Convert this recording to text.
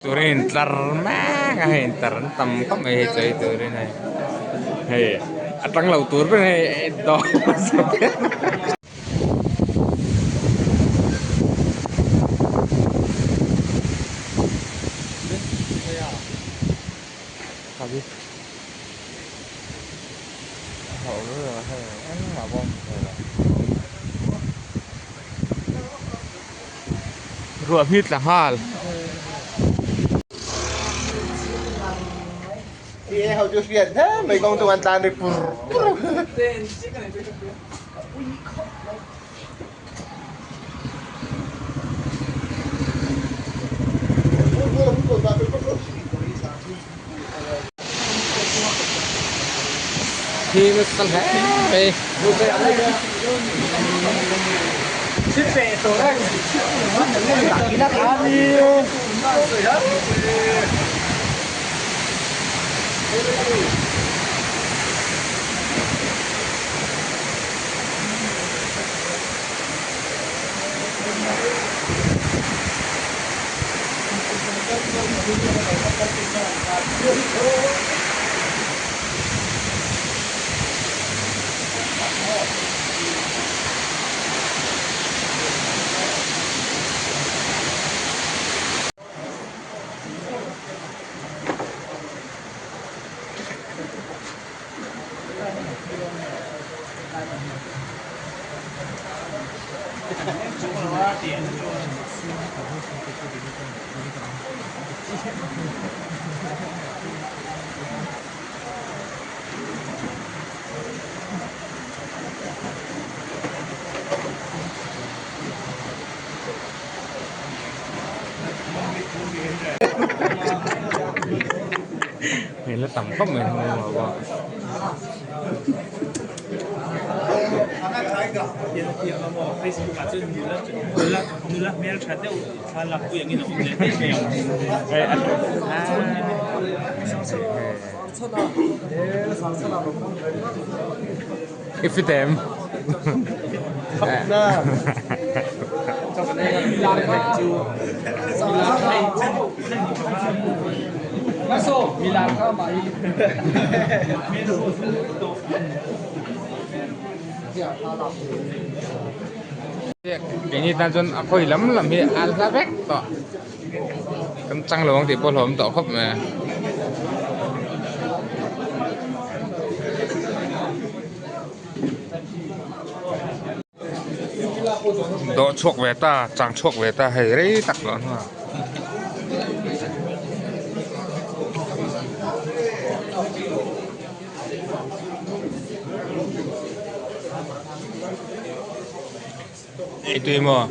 Turin tlar mek a hei intlar an tam khawp mai hei chawi turin hei hei a tang lo tur ber hei dawr Ruah hmit la nghal. Khi nasa hle mai. Hei la tam khawp mai I fit em? Keini tan chuan a khawi lam lam hi a hla vek tawh kan chang lo ang tih pawh hlawm tawh khawp mai a. Dawh chhuak ve ta chang chhuak ve ta hei rei tak tawh hnuah. Ei tui maw?